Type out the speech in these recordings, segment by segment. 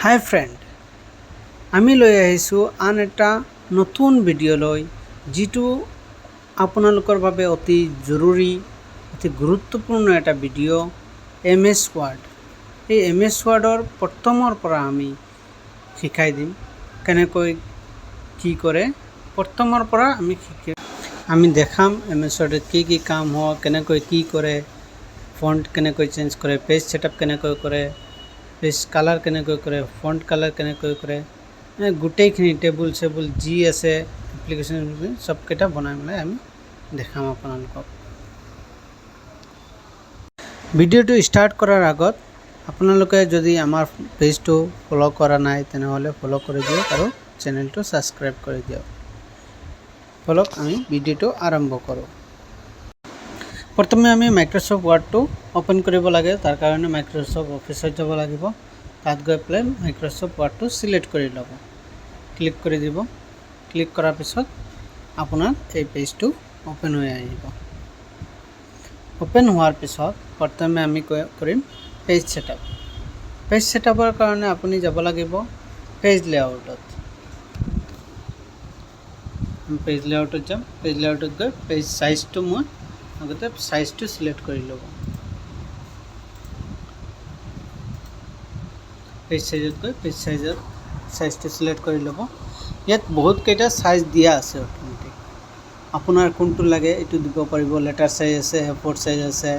হাই friend, আমি লৈ আহিছোঁ আন এটা নতুন ভিডিঅ' লৈ, যিটো আপোনালোকৰ বাবে অতি জৰুৰী, অতি গুৰুত্বপূৰ্ণ এটা ভিডিঅ', এম এছ ৱাৰ্ড। এই এম এছ ৱাৰ্ডৰ প্ৰথমৰ পৰা আমি শিকাই দিম কেনেকৈ কি কৰে। প্ৰথমৰ পৰা আমি শিকি আমি দেখাম এম এছ ৱাৰ্ডত কি কি কাম হয়, কেনেকৈ কি কৰে, ফণ্ট কেনেকৈ চেঞ্জ কৰে, পেজ ছেটআপ কেনেকৈ কৰে, পেজ কালাৰ কেনেকৈ কৰে, ফণ্ট কালাৰ কেনেকৈ কৰে, মানে গোটেইখিনি টেবুল চেবুল যি আছে, এপ্লিকেশ্যন চবকেইটা বনাই পেলাই আমি দেখাম আপোনালোকক। ভিডিঅ'টো ষ্টাৰ্ট কৰাৰ আগত আপোনালোকে যদি আমাৰ পেজটো ফ'ল' কৰা নাই, তেনেহ'লে ফ'ল' কৰি দিয়ক আৰু চেনেলটো ছাবস্ক্ৰাইব কৰি দিয়ক। ব'লক, আমি ভিডিঅ'টো আৰম্ভ কৰোঁ। প্ৰথমে আমি মাইক্ৰ'ছফ্ট ৱাৰ্ডটো অ'পেন কৰিব লাগে। তাৰ কাৰণে মাইক্ৰ'ছফ্ট অফিচত যাব লাগিব। তাত গৈ পেলাই মাইক্ৰ'ছফ্ট ৱাৰ্ডটো চিলেক্ট কৰি ল'ব, ক্লিক কৰি দিব। ক্লিক কৰাৰ পিছত আপোনাৰ এই পেজটো অ'পেন হৈ আহিব। অ'পেন হোৱাৰ পিছত প্ৰথমে আমি কৰিম পেজ ছেটআপ। পেজ ছেটআপৰ কাৰণে আপুনি যাব লাগিব পেজ লেআউটত। পেজ লেআউটত যাম। পেজ লেআউটত গৈ পেজ চাইজটো, মই আগতে চাইজটো চিলেক্ট কৰি ল'ব। পেজ চাইজত গৈ পেজ চাইজত চাইজটো চিলেক্ট কৰি ল'ব। ইয়াত বহুতকেইটা চাইজ দিয়া আছে অট'মেটিক। আপোনাৰ কোনটো লাগে এইটো দিব পাৰিব। লেটাৰ চাইজ আছে, এ ফ'ৰ চাইজ আছে,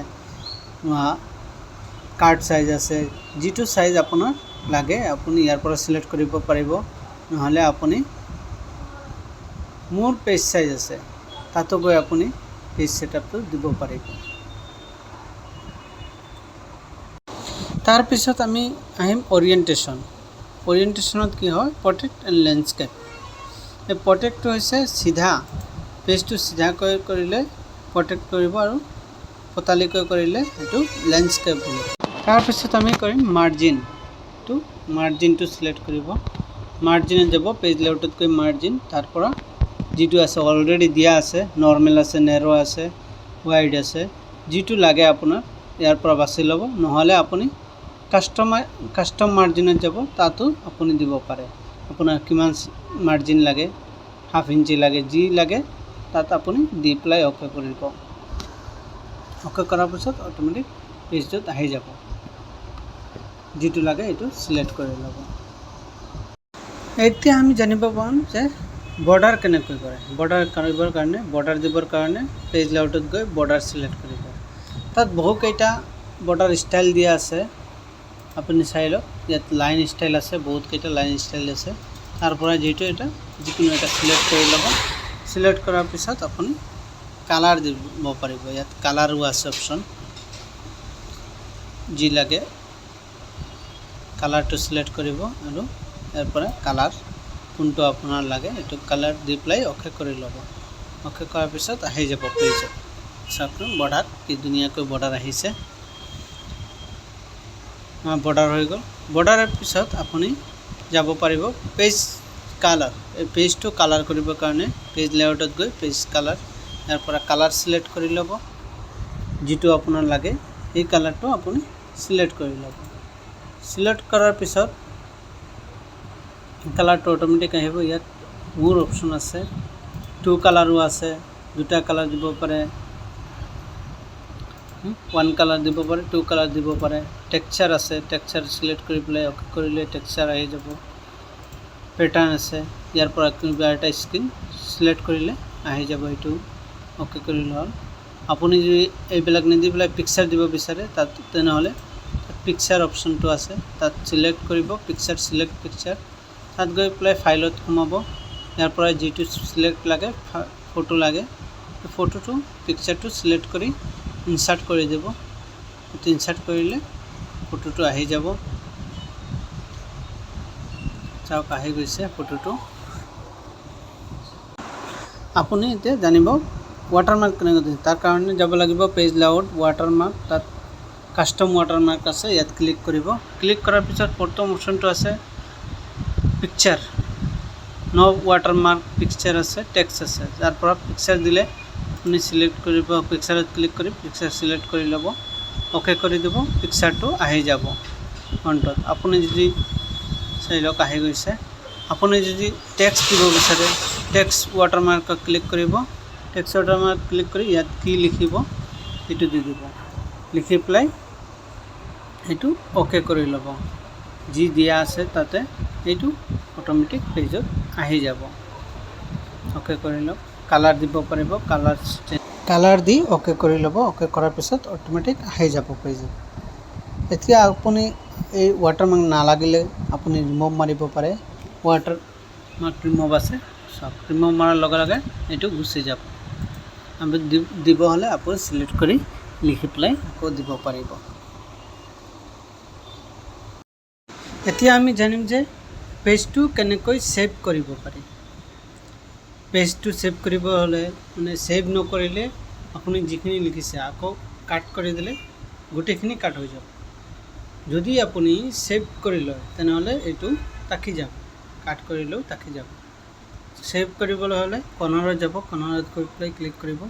কাৰ্ড চাইজ আছে। যিটো চাইজ আপোনাৰ লাগে, আপুনি ইয়াৰ পৰা চিলেক্ট কৰিব পাৰিব। নহ'লে আপুনি মোৰ পেজ চাইজ আছে, তাতো গৈ আপুনি পেজ ছেটআপটো দিব পাৰিব। তাৰপিছত আমি আহিম অৰিয়েণ্টেশ্যন। অৰিয়েণ্টেশ্যনত কি হয়? Portrait and landscape. এই পৰ্ট্ৰেইটটো হৈছে চিধা, পেজটো চিধাকৈ কৰিলে পৰ্ট্ৰেইট কৰিব আৰু পতালিকৈ কৰিলে সেইটো লেণ্ডস্কেপ বুলি। তাৰপিছত আমি কৰিম মাৰ্জিনটো। মাৰ্জিনটো চিলেক্ট কৰিব, মাৰ্জিনত যাব, পেজ লেআউটত গৈ মাৰ্জিন। তাৰ পৰা যিটো আছে অলৰেডি দিয়া আছে, নৰ্মেল আছে, নেৰ' আছে, ৱাইড আছে। যিটো লাগে আপোনাৰ, ইয়াৰ পৰা বাছি ল'ব। নহ'লে আপুনি কাষ্টম মাৰ্জিনত যাব, তাতো আপুনি দিব পাৰে আপোনাৰ কিমান মাৰ্জিন লাগে, হাফ ইঞ্চি লাগে, যি লাগে তাত আপুনি দি পেলাই অ'কে কৰিব। অ'কে কৰাৰ পিছত অট'মেটিক পেজটোত আহি যাব। যিটো লাগে এইটো চিলেক্ট কৰি ল'ব। এতিয়া আমি জানিব পাৰোঁ যে বৰ্ডাৰ কেনেকৈ কৰে। বৰ্ডাৰ কৰিবৰ কাৰণে, বৰ্ডাৰ দিবৰ কাৰণে পেজ লেআউটত গৈ বৰ্ডাৰ চিলেক্ট কৰিব। তাত বহুকেইটা বৰ্ডাৰ ষ্টাইল দিয়া আছে, আপুনি চাই লওক। ইয়াত লাইন ষ্টাইল আছে, বহুতকেইটা লাইন ষ্টাইল আছে। তাৰ পৰা যিটো এটা, যিকোনো এটা চিলেক্ট কৰি ল'ব। চিলেক্ট কৰাৰ পিছত আপুনি কালাৰ দিব পাৰিব। ইয়াত কালাৰো আছে অপশ্যন। যি লাগে কালাৰটো চিলেক্ট কৰিব আৰু ইয়াৰ পৰা কালাৰ কোনটো আপোনাৰ লাগে, এইটো কালাৰ দি পেলাই অ'কে কৰি ল'ব। অ'কে কৰাৰ পিছত আহি যাব পেজত। চাওক, বৰ্ডাৰ কি ধুনীয়াকৈ বৰ্ডাৰ আহিছে। বৰ্ডাৰ হৈ গ'ল। বৰ্ডাৰৰ পিছত আপুনি যাব পাৰিব পেজ কালাৰ। এই পেজটো কালাৰ কৰিবৰ কাৰণে পেজ লেআউটত গৈ পেজ কালাৰ, ইয়াৰ পৰা কালাৰ চিলেক্ট কৰি ল'ব। যিটো আপোনাৰ লাগে, সেই কালাৰটো আপুনি চিলেক্ট কৰি ল'ব। চিলেক্ট কৰাৰ পিছত কালাৰটো অট'মেটিক আহিব। ইয়াত মোৰ অপশ্যন আছে, টু কালাৰো আছে, দুটা কালাৰ দিব পাৰে, ওৱান কালাৰ দিব পাৰে, টু কালাৰ দিব পাৰে। টেক্সাৰ আছে, টেক্সাৰ চিলেক্ট কৰি পেলাই অ'কে কৰিলে টেক্সাৰ আহি যাব। পেটাৰ্ণ আছে, ইয়াৰ পৰা কোনোবা এটা স্ক্ৰীন চিলেক্ট কৰিলে আহি যাব, এইটো অ'কে কৰিলে হ'ল। আপুনি যদি এইবিলাক নিদি পেলাই পিকচাৰ দিব বিচাৰে তাত, তেনেহ'লে তাত পিকচাৰ অপশ্যনটো আছে, তাত চিলেক্ট কৰিব, পিকচাৰ, চিলেক্ট পিকচাৰ। তাত গৈ পেলাই ফাইলত সোমাব। ইয়াৰ পৰা যিটো চিলেক্ট লাগে, ফটো লাগে, ফটোটো, পিকচাৰটো চিলেক্ট কৰি ইনচাৰ্ট কৰি দিব। ইনচাৰ্ট কৰিলে ফটোটো আহি যাব। চাওক, আহি গৈছে ফটোটো। আপুনি এতিয়া জানিব ৱাটাৰমাৰ্ক কেনেকৈ দিয়ে। তাৰ কাৰণে যাব লাগিব পেজ লেআউট, ৱাটাৰমাৰ্ক। তাত কাষ্টম ৱাটাৰমাৰ্ক আছে, ইয়াত ক্লিক কৰিব। ক্লিক কৰাৰ পিছত প্ৰথম অপশ্যনটো আছে পিকচাৰ, ন' ৱাটাৰমাৰ্ক পিকচাৰ আছে, টেক্সট আছে। তাৰ পৰা পিকচাৰ দিলে আপুনি চিলেক্ট কৰিব, পিকচাৰত ক্লিক কৰি পিকচাৰ চিলেক্ট কৰি ল'ব, অ'কে কৰি দিব, পিকচাৰটো আহি যাব ফ্ৰণ্টত। আপুনি যদি চাই লওক, আহি গৈছে। আপুনি যদি টেক্সট দিব বিচাৰে, টেক্সট ৱাটাৰমাৰ্কত ক্লিক কৰিব। টেক্সট ৱাটাৰমাৰ্ক ক্লিক কৰি ইয়াত কি লিখিব সেইটো দি দিব। লিখি পেলাই সেইটো অ'কে কৰি ল'ব। যি দিয়া আছে তাতে এইটো অট'মেটিক পেজত আহি যাব। অ'কে কৰি লওক। কালাৰ দিব পাৰিব, কালাৰ কালাৰ দি অ'কে কৰি ল'ব। অ'কে কৰাৰ পিছত অট'মেটিক আহি যাব পেজত। এতিয়া আপুনি এই ৱাটাৰমাৰ্ক নালাগিলে আপুনি ৰিম'ভ মাৰিব পাৰে। ৱাটাৰমাৰ্ক ৰিম'ভ আছে, চাওক, ৰিম'ভ মৰাৰ লগে লগে এইটো গুচি যাব। আমি দিব হ'লে আকৌ চিলেক্ট কৰি লিখি পেলাই আকৌ দিব পাৰিব। এতিয়া আমি জানিম যে পেজটো কেনেকৈ ছেভ কৰিব পাৰি। পেজটো ছেভ কৰিব হ'লে, মানে ছেভ নকৰিলে আপুনি যিখিনি লিখিছে আকৌ কাট কৰি দিলে গোটেইখিনি কাট হৈ যাব। যদি আপুনি ছেভ কৰি লয়, তেনেহ'লে এইটো থাকি যাব, কাট কৰিলেও থাকি যাব। ছেভ কৰিবলৈ হ'লে কৰ্ণাৰত যাব, কৰ্ণাৰত গৈ পেলাই ক্লিক কৰিব,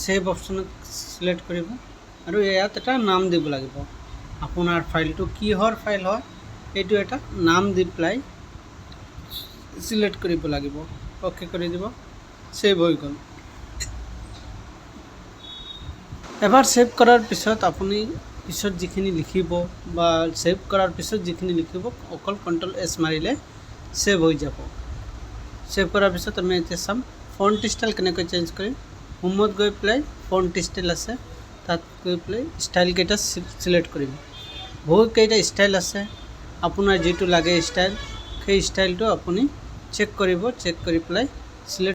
ছেভ অপশ্যনত চিলেক্ট কৰিব আৰু ইয়াত এটা নাম দিব লাগিব। আপোনাৰ ফাইলটো কিহৰ ফাইল হয়, এইটো এটা নাম দি পেলাই চিলেক্ট কৰিব লাগিব। অ'কে কৰি দিব, ছেভ হৈ গ'ল। এবাৰ ছেভ কৰাৰ পিছত আপুনি পিছত যিখিনি লিখিব বা ছেভ কৰাৰ পিছত যিখিনি লিখিব, অকল কণ্ট্ৰল এছ মাৰিলে ছেভ হৈ যাব। ছেভ কৰাৰ পিছত আমি এতিয়া চাম ফণ্ট ষ্টাইল কেনেকৈ চেঞ্জ কৰিম। হোমত গৈ পেলাই ফণ্ট ষ্টাইল আছে, তাত গৈ পেলাই ষ্টাইলকেইটা চিলেক্ট কৰিম। বহুতকেইটা ষ্টাইল আছে, আপোনাৰ যিটো লাগে ষ্টাইল, সেই ষ্টাইলটো আপুনি চেক কৰিব। চেক কৰি পেলাই চিলেক্ট